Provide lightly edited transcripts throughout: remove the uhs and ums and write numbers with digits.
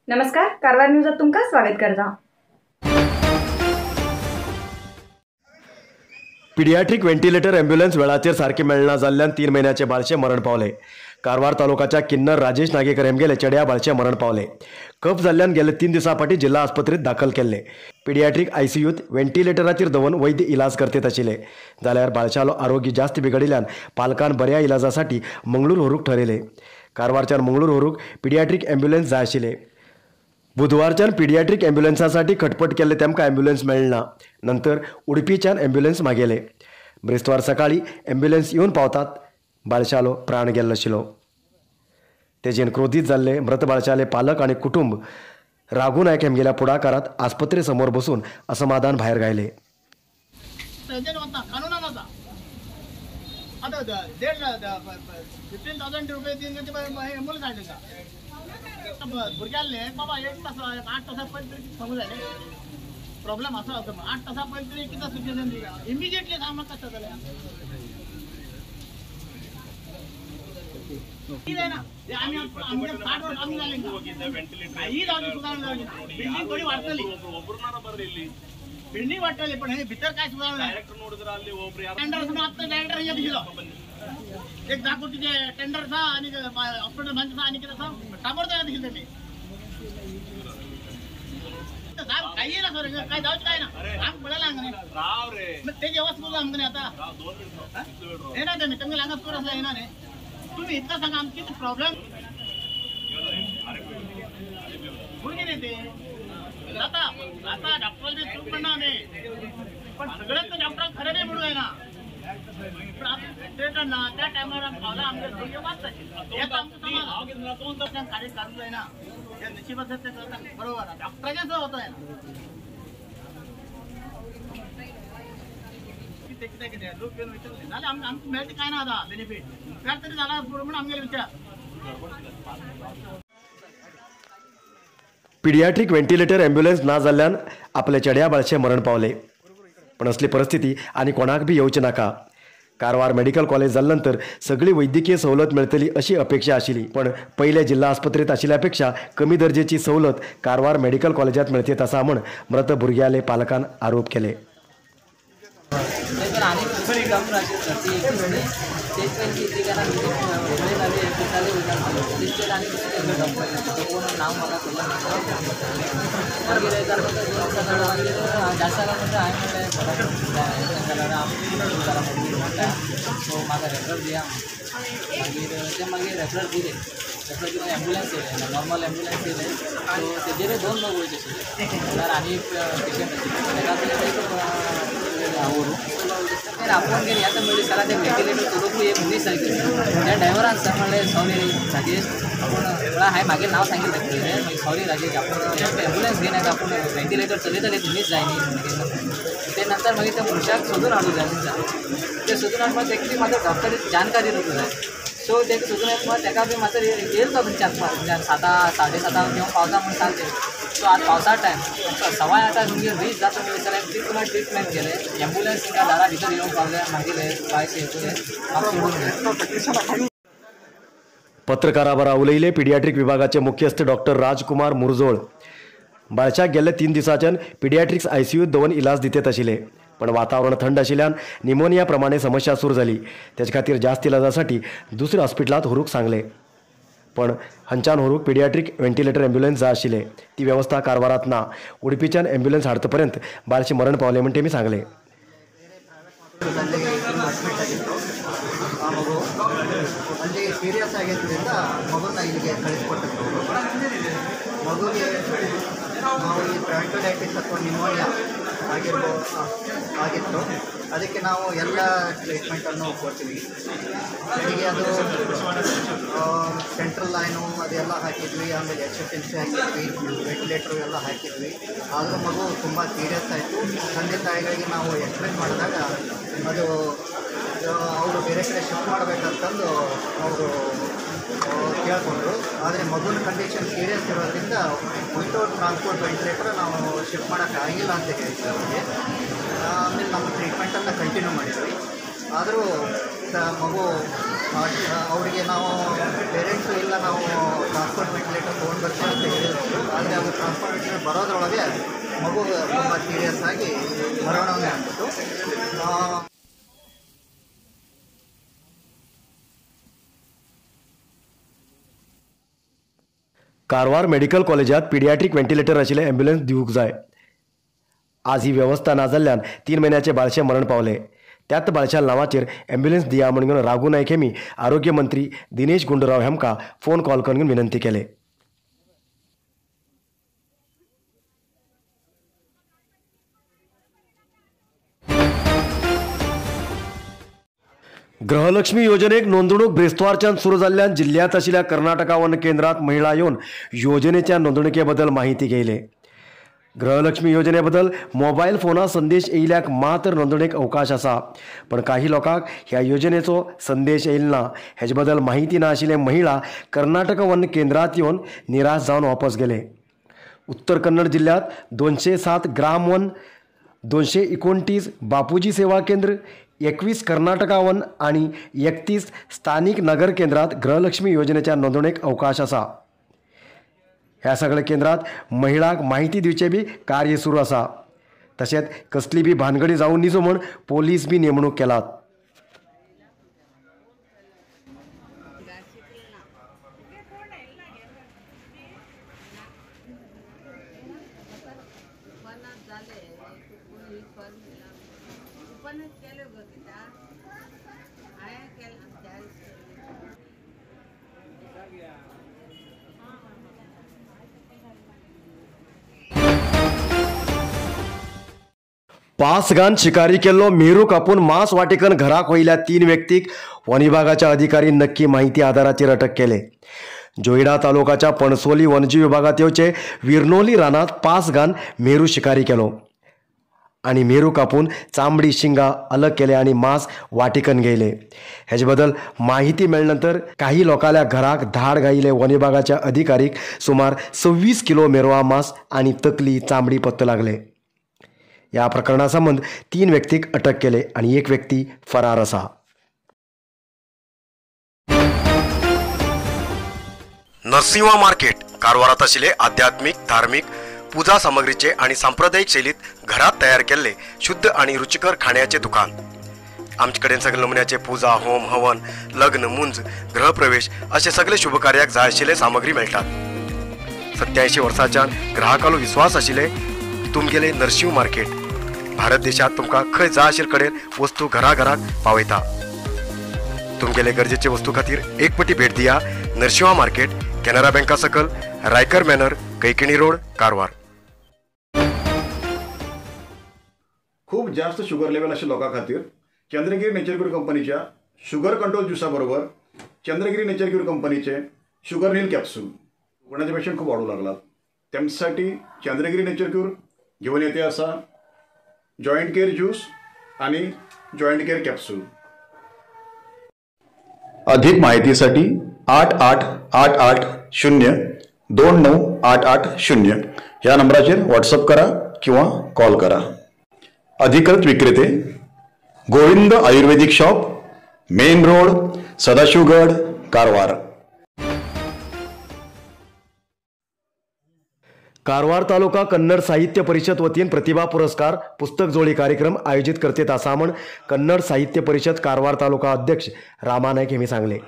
नमस्कार, कारवार न्यूजात तुमका स्वागत करता। पिडियाट्रिक व्हेंटिलेटर ॲम्ब्युलन्स वेळाचेर सारकी मेळना जाल्ल्यान 3 म्हयन्याचे बाळशे मरण पावले। कारवार तालुकाच्या किन्नर राजेश नागेकर हेमगेले चेड्या बाळशे मरण पावले। कफ जाल्ल्यान गेले 3 दिवसां फाटीं जिल्हा आस्पत्रेंत दाखल केल्ले। पिडियाट्रिक आयसीयूत व्हेंटिलेटराचेर दवरून वैद्य इलाज करतेत आशिल्ले। जाल्यार बाळशालो आरोग्य जास्त बिगडिल्ल्यान पालकान बऱ्या इलाजासाठी मंगळूर व्हरूंक ठरयले। कारवारच्यान मंगळूर व्हरूंक पिडियाट्रिक ॲम्ब्युलन्स जाय आशिल्ले। बुधवारच्यान पिडियाट्रिक ॲम्ब्युलन्सासाठी खटपट केल्ले तेमकां ॲम्ब्युलन्स मेळना। नंतर उडपीच्यान ॲम्ब्युलन्स मागयले। ब्रेस्तार सकाळी ॲम्ब्युलन्स येवन पावतात बाळशालो प्राण गेल्लो आशिल्लो। तेजेन क्रोधीत जाल्ले मृत बाळशाले पालक आनी कुटुंब राघू नायक हेमगेल्या पुढाकारात आस्पत्रे समोर बसून असमाधान भायर गायले। भुरग्यांले बाबा 1 तास 8 तासा पयलीं तरी सांगू जाय प्रॉब्लेम आसा 8 तासा पयलीं तरी कितें सिच्युएशन इमिजिएटली सांग म्हाका कशें जालें जायना। आमी आमगे 60 वर्स आमी जालें ही जावची सुदारणा जावची। बिल्डींग थोडी वाडटली, बिल्डींग वाडटली पण हे भितर काय सुदारणा टेंडर आतां डायरेक्टर हे दिलो एक 10 कोटीचे टेंडर आसा आनी हॉस्पिटल बांदचें आसा आनी कितें आसा ताबडतोब दिले तेमी। साहेब काही ना सर, काय जावचें काय ना आमकां पळयलां हांगा न्ही तेजी अवस्था करूं आमकां न्ही आतां येना तेमी तेमगेले हांगा चोर आसल्यार येना न्ही। तुमी इतलें सांगा आमकां कितें प्रॉब्लेम भुरगीं न्ही ते जाता जाता डॉक्टर बी चूक म्हणना आमी पण सगळेच डॉक्टरांक खरें बी म्हणूं जायना। पण ना त्या टायमार पावला आमगे भुरगे वाचता हें आमकां समाज कार्य करूंक जायना जें नशीब आसा तें करता बरोबर डॉक्टराचें सुद्दां वचो जायना। कितें कितें कितें लोक येवन विचारले जाल्यार आमकां आमकां मेळटा कांय ना आतां बेनिफीट काय तरी जाला म्हणून आमगेले विचार। पिडियाट्रिक व्हेंटिलेटर ॲम्ब्युलन्स ना जाल्ल्यान आपले चेड्या बाळशे मरण पावले। पण असली परिस्थिती आनी कोणाक बी येवची नाका। कारवार मेडिकल कॉलेज जाल्या नंतर सगळी वैद्यकीय सवलत मेळटली अशी अपेक्षा आशिल्ली, पण पयले जिल्हा आस्पत्रेंत आशिल्ल्या पेक्षा कमी दर्जेची सवलत कारवार मेडिकल कॉलेजात मेळतेत आसा म्हूण मृत भुरग्याले पालकान आरोप केले। सो म्हाका रेफर दिया मागीर ते मागीर रेफर दिले। रेफर दिवन ॲम्ब्युलन्स येयले, नॉर्मल ॲम्ब्युलन्स येयले। सो तेजेर 2 लोक वयचे आशिल्ले म्हणल्यार आनी एक पेशंट आशिल्ले तेका व्हरूं तें आपोवन गेले। आतां म्हणलें सर तें व्हेंटिलेटर चलोवपी एक मनीस जाय त्या ड्रायव्हरान सर म्हणलें सॉरी राजेश आपूण म्हळ्यार हांवें मागीर नांव सांगिल्लें पळयलें मागीर सॉरी राजेश आपूण ॲम्ब्युलन्स घेयनाका आपूण व्हेंटिलेटर चलयतले एक मनीस जाय न्ही म्हणून। ते नंतर मागीर त्या मनशाक सोदून हाडूंक जाय तुमच्यान ते सोदून हाडपाक तेका बी मातसो डॉक्टरी जानकारी दिवंक जाय। सो तेका सोदून हाडपाक तेका बी मातसो येयलो तो तुमच्यान 7 साडे 7 घेवन पावता म्हूण सांगलें। सो आतां पावसा टायम 8:15 तुमगेर रीच जाता म्हणल्यार जाल्यार तितून ट्रिटमेंट केलें। ॲम्ब्युलन्स तांकां दारा भितर येवंक पावले मागीर बायचे म्हाका सोडून गेले। पत्रकाराबरा उलयले पिडियाट्रिक विभागाचे मुख्यस्थ डॉक्टर राजकुमार मुरजोळ। बाळशाक गेल्ले 3 दिसांच्यान पिडियाट्रिक्स आयसीयूत दवरून इलाज दितेत आशिल्ले, पण वातावरण थंड आशिल्ल्यान निमोनिया प्रमाणे समस्या सुरू जाली। तेचे खातीर जास्त इलाजासाठी दुसऱ्या हॉस्पिटलांत व्हरूंक सांगले, पण हांच्यान व्हरूंक पिडियाट्रिक व्हेंटिलेटर ॲम्ब्युलन्स जाय आशिल्ले ती वेवस्था कारवारात ना। उडपीच्यान ॲम्ब्युलन्स हाडतपर्यंत बाळशे मरण पावले म्हूण तेमी सांगले। ಮಗು ಅಲ್ಲಿ ಸೀರಿಯಸ್ ಆಗಿದ್ದರಿಂದ ಮಗುನ ಇಲ್ಲಿಗೆ ಕಳಿಸ್ಕೊಟ್ಟಿದ್ರು. ಮಗುಗೆ ನಾವು ಈ ಬ್ರಾಂಕೋಲೈಟಿಸ್ ಅಥವಾ ನಿಮೋನಿಯಾ ಆಗಿತ್ತು. ಅದಕ್ಕೆ ನಾವು ಎಲ್ಲ ಟ್ರೀಟ್ಮೆಂಟನ್ನು ಕೊಡ್ತೀವಿ. ಬೆಳಿಗ್ಗೆ ಅದು ಸೆಂಟ್ರಲ್ ಲೈನು ಅದೆಲ್ಲ ಹಾಕಿದ್ವಿ, ಆಮೇಲೆ HFNC ಹಾಕಿದ್ವಿ, ವೆಂಟಿಲೇಟ್ರು ಎಲ್ಲ ಹಾಕಿದ್ವಿ. ಆದರೂ ಮಗು ತುಂಬ ಸೀರಿಯಸ್ ಆಯಿತು. ತಂದೆ ತಾಯಿಗಳಿಗೆ ನಾವು ಎಕ್ಸ್ಪ್ಲೇನ್ ಮಾಡಿದಾಗ ಅದು ಅವರು ಬೇರೆ ಕಡೆ ಶಿಫ್ಟ್ ಮಾಡಬೇಕಂತಂದು ಅವರು ಕೇಳಿಕೊಂಡ್ರು. ಆದರೆ ಮಗುವಿನ ಕಂಡೀಷನ್ ಸೀರಿಯಸ್ ಇರೋದ್ರಿಂದ ವಿತೌಟ್ ಟ್ರಾನ್ಸ್ಪೋರ್ಟ್ ವೆಂಟಿಲೇಟರ್ ನಾವು ಶಿಫ್ಟ್ ಮಾಡೋಕ್ಕಾಗಿಲ್ಲ ಅಂತ ಹೇಳಿದ್ವಿ ಅವರಿಗೆ. ಆಮೇಲೆ ನಮ್ಮ ಟ್ರೀಟ್ಮೆಂಟನ್ನು ಕಂಟಿನ್ಯೂ ಮಾಡಿದ್ವಿ. ಆದರೂ ಮಗು ಅವರಿಗೆ ನಾವು ಪೇರೆಂಟ್ಸು ಇಲ್ಲ, ನಾವು ಟ್ರಾನ್ಸ್ಪೋರ್ಟ್ ವೆಂಟಿಲೇಟರ್ ತೊಗೊಂಡು ಬರ್ತೀವಿ ಅಂತ ಹೇಳಿದ್ರು. ಆದರೆ ಅದು ಟ್ರಾನ್ಸ್ಪೋರ್ಟ್ ವೆಂಟಿಲೇಟರ್ ಬರೋದ್ರೊಳಗೆ ಮಗು ತುಂಬ ಸೀರಿಯಸ್ ಆಗಿ ಮರಣವನ್ನು ಹೊಂದಿತ್ತು. कारवार मेडिकल कॉलेजात पिडियाट्रिक व्हेंटिलेटर आशिल्ले ॲम्ब्युलन्स दिवंक जाय. आज ही वेवस्था ना जाल्ल्यान 3 म्हयन्याचे बाळशे मरण पावले. त्यात बाळशा नांवाचेर ॲम्ब्युलन्स दिया म्हणून राघू नायक हेमी आरोग्य मंत्री दिनेश गुंडूराव हेमकां फोन कॉल करून विनंती केले. गृहलक्ष्मी योजनेक नोंदणूक ब्रेस्तावारच्यान सुरू जाल्ल्यान जिल्ह्यांत आशिल्ल्या कर्नाटका वन केंद्रात महिला येवन योजनेच्या नोंदणुके बद्दल माहिती घेयले. गृहलक्ष्मी योजने बद्दल मोबायल फोनार संदेश येयल्याक मात्र नोंदणेक अवकाश आसा, पण काही लोकांक ह्या योजनेचो संदेश येयल ना. हेजे बद्दल माहिती ना आशिल्ले महिला कर्नाटक वन केंद्रात येवन निराश जावन वापस गेले. उत्तर कन्नड जिल्ह्यांत 207 ग्राम वन, 229 बापूजी सेवा केंद्र, 21 कर्नाटका वन आणि 31 स्थानिक नगर केंद्रात गृहलक्ष्मी योजनेच्या नोंदणेक अवकाश आसा. ह्या सगळ्या केंद्रात महिलांक माहिती दिवचें बी कार्य सुरू आसा. तशेंच कसली बी भानगडी जावं न्ही म्हूण पोलीस बी नेमणूक केलात. पासगान शिकारी केल्लो मेरू कापून मांस वाटेकन घराक वयल्या 3 व्यक्तीक वन विभागाच्या अधिकारी नक्की माहिती आधाराचेर अटक केले. जोयडा तालुकाच्या पणसोली वनजीव विभागात येवचे विरनोली रानात पासगान मेरू शिकारी केलो आणि मेरू कापून चामडी शिंगा अलग केले आणि मांस वाटिकन गेले. हेजे बद्दल माहिती मेळ्ळे नंतर काही लोकांल्या घराक धाड घायिल्ले वन विभागाच्या अधिकारीक सुमार 26 किलो मेरवा मांस आणि तकली चामडी पत्त लागले. या प्रकरणा संबंध 3 व्यक्तीक अटक केले आणि 1 व्यक्ती फरार आसा. नरसिंहा मार्केट कारवारात आशिल्ले आध्यात्मिक, धार्मिक पूजा सामग्रीचे आणि सांप्रदायिक शैलीत घरात तयार केल्ले शुद्ध आणि रुचिकर खाण्याचे दुकान. आमचे कडेन सगळे नमुन्याचे पूजा, होम, हवन, लग्न, मुंज, गृहप्रवेश असे सगळे शुभकार्याक जाय आशिल्ले सामग्री मेळटात. 87 वर्सांच्यान ग्राहकालो विश्वास आशिल्ले तुमगेले नरसिंह मार्केट भारत देशात तुमकां खंय जाय आशिल्ले कडेन वस्तू घराघराक पावयता. तुमगेले गरजेचे वस्तू खातीर एक पटी भेट दिया नरसिंहा मार्केट, केनरा बँका सकल, रायकर मॅनर, कैकिणी रोड, कारवार. खूप जास्त शुगर लेवल आशिल्ल्या लोकां खातीर चंद्रगिरी नेचर क्यूर कंपनीच्या शुगर कंट्रोल ज्युसा बरोबर चंद्रगिरी नेचर क्यूर कंपनीचे शुगर नील कॅप्सूल कोणाचे पेशंट खूप वाढू लागलात त्यांच्यासाठी चंद्रगिरी नेचर क्यूर घेऊन येते असा जॉईंट केअर ज्यूस आणि जॉईंट केअर कॅप्सूल. अधिक माहितीसाठी 888 8 0 2 9 8 8 0 ह्या नंबराचेर व्हॉट्सअप करा किंवा कॉल करा. अधिकृत विक्रेते Govind Ayurvedic shop, main road, Sadashivgad, Karwar. Karwar taluka Kannada Sahitya Parishad वतीन प्रतिभा पुरस्कार पुस्तक जोळी कार्यक्रम आयोजित करतेत असा म्हण कन्नड साहित्य परिषद कारवार तालुका अध्यक्ष रामा नाईक हेमी सांगले.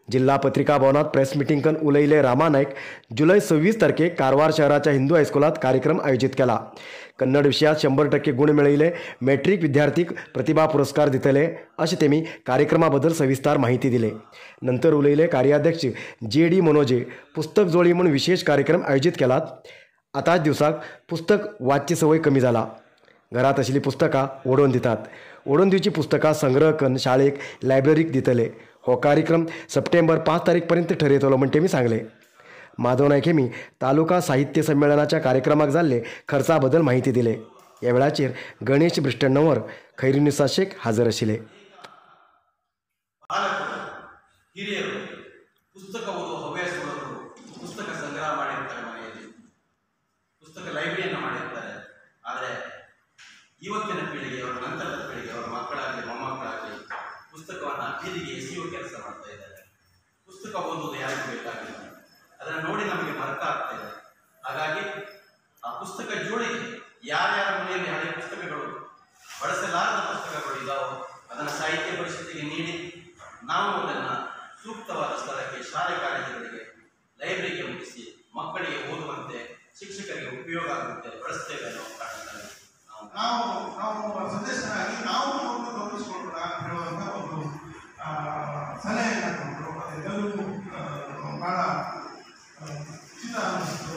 जिल्हा पत्रिका भवनात प्रेस मिटिंग कन उलयले रामा नाईक जुलै 26 तारखेक कारवार शहराच्या हिंदू हायस्कुलात कार्यक्रम आयोजित केला. कन्नड विषयात 100% गुण मेळयले मॅट्रिक विद्यार्थीक प्रतिभा पुरस्कार दितले अशें तेमी कार्यक्रमा बद्दल सविस्तर माहिती दिले. नंतर उलयले कार्याध्यक्ष जे डी मनोजे पुस्तक जोळी म्हूण विशेष कार्यक्रम आयोजित केलात. आतांच दिवसाक पुस्तक वाचची संवय कमी जाला. घरात आशिल्लीं पुस्तकां ओडोवन दितात. ओडोवन दिवची पुस्तकां संग्रह करून शाळेक लायब्ररीक दितले. हो कार्यक्रम सप्टेंबर 5 तारीख पर्यंत ठरयतलो म्हण तेमी सांगले. माधव नायक हेमी तालुका साहित्य संमेलनाच्या कार्यक्रमाक जाल्ले खर्चा बद्दल माहिती दिले. ह्या वेळाचेर गणेश ब्रिस्टण्णवर, खैरुनिसा शेख हाजर आशिल्ले. ಹಿರಿಯರು ಪುಸ್ತಕ ಓದುವ ಹವ್ಯಾಸಗಳು ಪುಸ್ತಕ ಸಂಗ್ರಹ ಮಾಡಿರ್ತಾರೆ, ಮನೆಯಲ್ಲಿ ಪುಸ್ತಕ ಲೈಬ್ರರಿಯನ್ನು ಮಾಡಿರ್ತಾರೆ. ಆದರೆ ಇವತ್ತಿನ ಪೀಳಿಗೆಯವರು, ನಂತರದ ಪೀಳಿಗೆಯವರು, ಮಕ್ಕಳಾಗಲಿ ಮೊಮ್ಮಕ್ಕಳಾಗಲಿ ಪುಸ್ತಕವನ್ನು ಬೀದಿಗೆ ಎಸೆಯುವ ಕೆಲಸ ಮಾಡ್ತಾ ಇದ್ದಾರೆ. ಪುಸ್ತಕ ಓದುವುದು ಯಾರಿಗೂ ಬೇಕಾಗಿಲ್ಲ, ಅದನ್ನು ನೋಡಿ ನಮಗೆ ಮರಕ ಆಗ್ತಾ ಇದೆ. ಹಾಗಾಗಿ ಆ ಪುಸ್ತಕ ಜೋಳಿಗೆ ಯಾರ್ಯಾರ ಮನೆಯಲ್ಲಿ ಹಳೆಯ ಪುಸ್ತಕಗಳು, ಬಳಸಲಾರದ ಪುಸ್ತಕಗಳು ಇದಾವೋ ಅದನ್ನು ಸಾಹಿತ್ಯ ಪರಿಷತ್ತಿಗೆ ನೀಡಿ ನಾವು ಅದನ್ನು ಸೂಕ್ತವಾದ ಸ್ಥಳಕ್ಕೆ, ಶಾಲೆ ಕಾಲೇಜುಗಳಿಗೆ, ಲೈಬ್ರರಿಗೆ ಮುಗಿಸಿ ಮಕ್ಕಳಿಗೆ ಓದುವಂತೆ, ಶಿಕ್ಷಕರಿಗೆ ಉಪಯೋಗ ಆಗುವಂತೆ ಬಳಸ್ತೇವೆ ಅನ್ನೋ ಕಾರಣಕ್ಕಾಗಿ ನಾವು ನಾವು ಸದಸ್ಯರಾಗಿ ನಾವು ಒಂದು ಗಮನಿಸಿಕೊಳ್ಳೋಣ ಹೇಳುವಂಥ ಒಂದು ಸಲಹೆಯನ್ನು ಕೊಟ್ಟರು. ಅದೆಲ್ಲರಿಗೂ ಭಾಳ ಉಚಿತ ಅನ್ನಿಸ್ತು.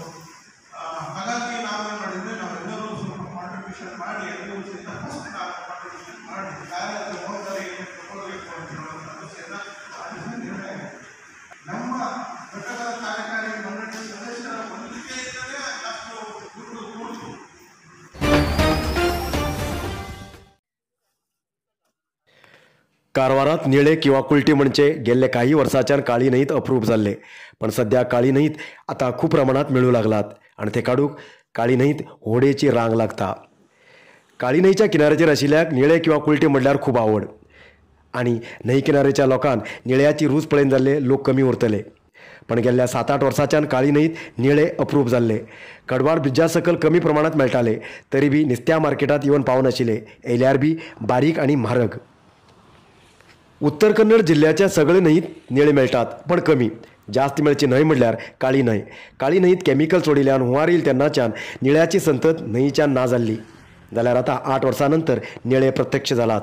ಹಾಗಾಗಿ ನಾವೇನು ಮಾಡಿದರೆ, ನಾವೆಲ್ಲರೂ ಸ್ವಲ್ಪ ಕಾಂಟ್ರಿಬ್ಯೂಷನ್ ಮಾಡಿ, ಎಲ್ಲರೂ ಸಹಿತ ಫಸ್ಟ್ ನಾವು ಕಾಂಟ್ರಿಬ್ಯೂಷನ್ ಮಾಡಿ ಯಾರ್ಯಾರ ಜವಾಬ್ದಾರಿಯನ್ನು ತಗೊಳ್ಬೇಕು ಅಂತ ಹೇಳುವಂಥ ವಿಷಯನ ಆ ದಿವಸ ನಿರ್ಣಯ. ನಮ್ಮ ಘಟಕದ ಕಾರ್ಯಕಾರಿ ಮಂಡಳಿ ಸದಸ್ಯರ ಹೊಂದಿಕೆಯಿಂದಲೇ ಅಷ್ಟು ದುಡ್ಡು ಕೂಡಿತು. कारवारात निळे किंवा कुलटी म्हणजे गेल्ले काही वर्साच्यान काळी न्हंयत अप्रूप जाल्ले, पण सध्या काळी न्हंयत आतां खूब प्रमाणांत मेळूं लागलात आनी ते काडूंक काळी न्हंयत होडयेची रांग लागता. काळी न्हंयच्या किनाऱ्याचेर आशिल्ल्याक निळे किंवा कुलटी म्हणल्यार खूब आवड आनी न्हंय किनाऱ्याच्या लोकांक निळ्याची रूच पळयन जाल्ले लोक कमी उरतले. पण गेल्ल्या 7-8 वर्सांच्यान काळी न्हंयत निळे अप्रूप जाल्ले. कडवाड ब्रिजा सकल कमी प्रमाणांत मेळटाले तरी बी नुस्त्या मार्केटांत येवन पावनाशिल्ले, येयल्यार बी बारीक आनी म्हारग. उत्तर कन्नड जिल्ल्याच्या सगळे न्हंयत निळे मेळटात, पण कमी. जास्त मेळची न्हंय म्हणल्यार काळी न्हंय. काळी न्हंयत केमिकल सोडिल्ल्यान हुंवार येयल तेन्नाच्यान निळ्याची संतत न्हंयच्यान ना जाल्ली. जाल्यार आतां 8 वर्सां नंतर निळे प्रत्यक्ष जालात.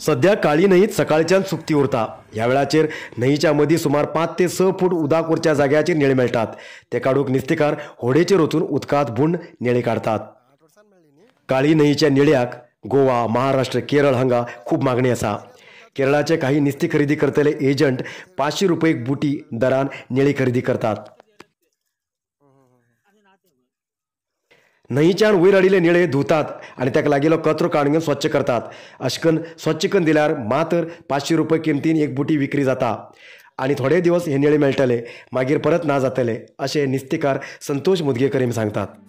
सध्या काळी न्हंयत सकाळच्यान सुकती उरता. ह्या वेळाचेर न्हंयच्या मदीं सुमार 5 ते 6 फूट उदक उरच्या जाग्याचेर निळे मेळटात. ते काडूंक नुस्तेकार होडयेचेर वचून उदकांत बुंड निळे काडटात. काळी न्हंयच्या निळ्याक गोवा, महाराष्ट्र, केरळ हांगा खूब मागणी आसा. केरळाचे काही नुस्ती खरेदी करतले एजंट 500 रुपये बुटी दरान निळी खरेदी करतात. न्हंयच्यान वयर हाडिल्ले निळे धुतात आनी ताका लागिल्लो कचरो काडून घेवन स्वच्छ करतात. अशें करून स्वच्छ करून दिल्यार मात्र 500 रुपये किमतीन एक बुटी विक्री जाता आनी थोडे दिवस हे निळे मेळटले, मागीर परत ना जातले, अशें नुस्तेकार संतोष मुदगेकर सांगतात.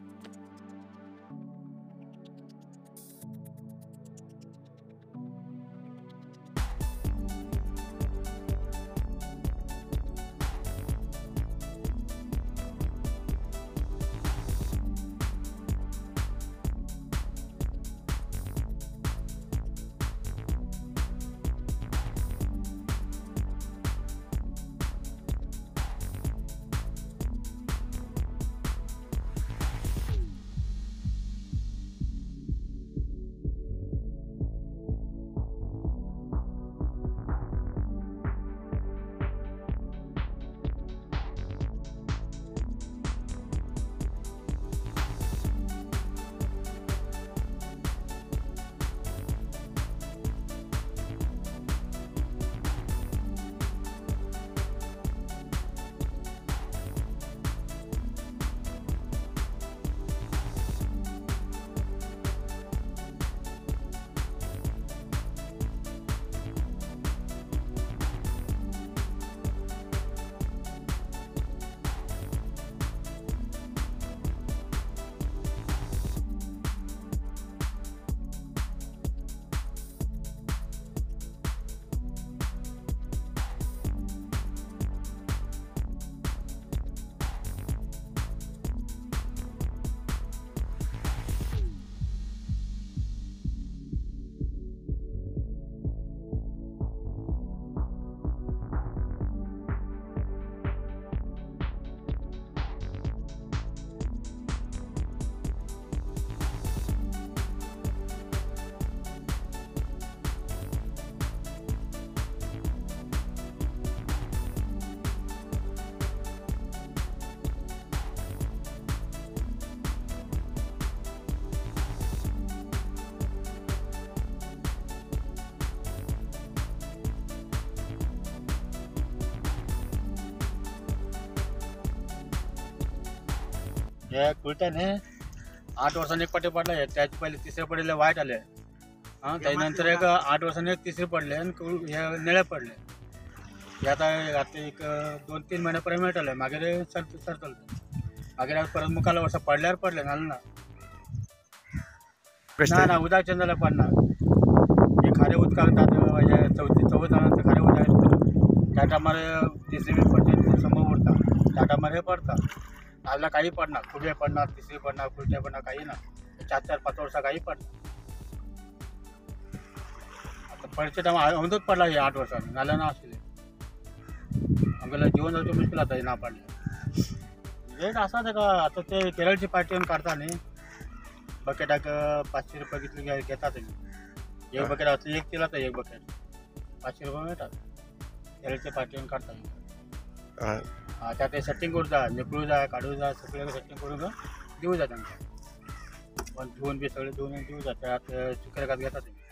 हे कुलटे न्ही 8 वर्सांनी एक पाटी पडले, त्याचे पयले तिसरे पडिल्ले वायट आले, आं त्याच्या नंतर एक 8 वर्सांनी एक तिसरे पडले आनी हे निळे पडले. हे आतां आतां एक 2-3 म्हयने पर्यंत मेळटले, मागीर सरतले, मागीर परत मुखार वर्सा पडल्यार पडले, नाजाल्यार ना. ना ना उदक चेंज जाल्यार पडना. ही खारें उदकाक हे चवथी चवथ जाणां खारें उदक आसता त्या टायमार तिसरी बी पडटा 100 उरता त्या टायमार हे पडता नाजाल्यार काही पडना खुबे पडना तिसरी पडना कुलटे पडना काही ना 4 4 5 वर्सां काही पडना. आतां पडचे टायमार अंदूच पडला हे 8 वर्सांनी नाल्यार ना आशिल्लें आमगेलें जिवन जावचें मुश्कील जाता ना पडलें. रेट आसा तेका आतां ते केरळची पार्टी येवन काडटा न्ही बकेटाक 500 रुपया कितले घेता तेमी एक बकेट आसली 1 किलो जाता एक बकेट 500 रुपया मेळटा केरळचे पार्टी येवन काडटा. आतां ते सेटींग करूं जाय निकळूं जाय काडूं जाय सगळें सेटींग करून दिवं जाय तांकां पण धुवन बी सगळें धुवन दिवं जाय आतां सुकरेकात घेता तेमी.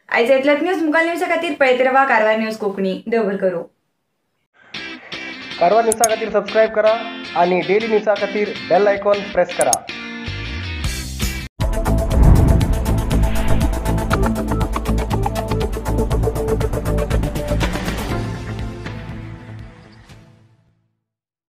आयज इतलेंच न्यूज मुखार न्यूजा खातीर पळयत रावा कारवार न्यूज कोंकणी. देवभर करूं. कारवार न्यूजा खातीर सबस्क्रायब करा आणि डेली न्यूजा खातीर बेल आयकॉन प्रेस करा.